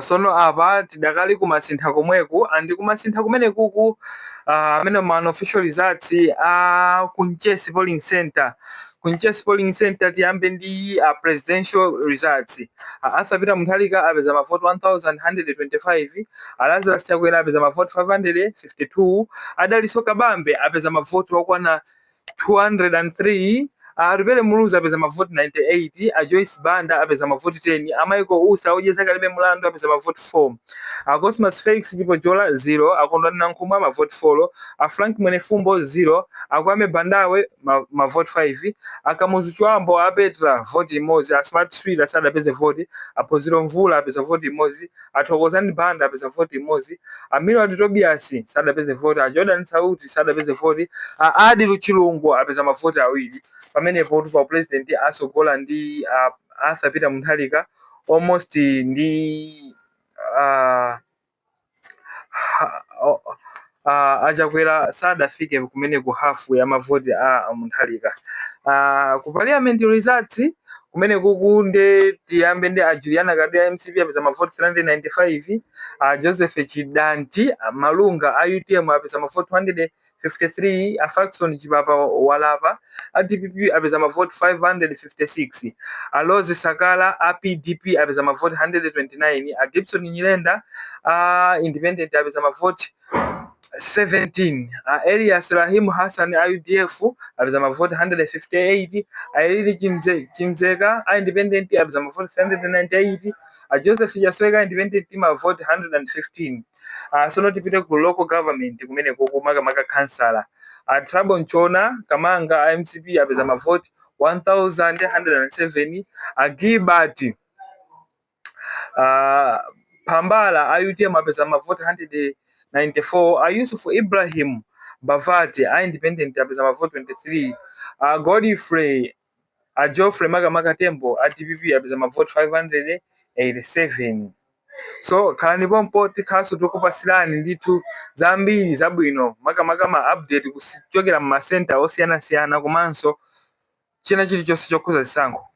Sono apa tidakali kumasintha komweku and kumasintha kumenekuku, amene ma unofficial results a ku Mchesi polling center. Ku Mchesi polling center tiyambe ndi presidential results. Arthur Peter Mutharika apeza mavoti 1125, a Lazarus Chakwera apeza mavoti 552, a Dalitso Kabambe apeza mavoti okwana 203, Atupele Muluzi apeza mavoti 98, a Joyce Banda apeza mavoti 10, a Michael Usi odyeza kalibe mulandu apeza mavoti 4, a Cosmas Felix Chipojola 0, a Kondwani Nankhumwa mavoti 4, a Frank Mwenefumbo 0, a Kwame Bandawe mavoti 5, a Kamuzu Chibambo a Petra voti imodzi, a Smart Swira sadapeze voti, a Phunziro Mvula apeza voti imodzi, a Thokozani Banda apeza voti imodzi, a Milward Tobias sadapeze voti, a Jordan Sauti sadapeze voti, a Adi Chilungo apeza mavoti awiri. Pamenepo pa president asogola ndi Arthur Peter Mutharika almost ndi a Chakwera sadafike kumene ku hafu ya mavoti a Mutharika. Ku parliament results kumene kuku nde tiyambe ndi a Juliana Kabia MCP apeza mavoti 395, a Joseph Chidanti Malunga a UTM apeza mavoti 253, a Fackson Chipapa Walapa a DPP apeza mavoti 556, a Rose Sakala a PDP apeza mavoti 129, a Gibson Nyirenda a Independent apeza mavoti 17, a Elias Rahim Hassan a UDF apeza mavoti 158, a Elili Chimzeka a Independent apeza mavoti 398, a Joseph Chasweka Independent mavoti 115. Sono tipite ku local government kumene kumakamaka kansala. A Trouble Nchona Kamanga a MCP apeza mavoti 1107, a Gilbert Phambala a UTM apeza mavoti 194, a Yusuf Ibrahim Bavati a Independent apeza mavoti 23, a Godfrey a Geoffrey Makamaka Tembo a DPP apeza mavoti 587. So khalani pompo, tikhalanso tikupasirani ndithu zambiri zabwino, makamaka ma update kuchokera mma center osiyanasiyana komanso china chilichonse chokhuza zisankho.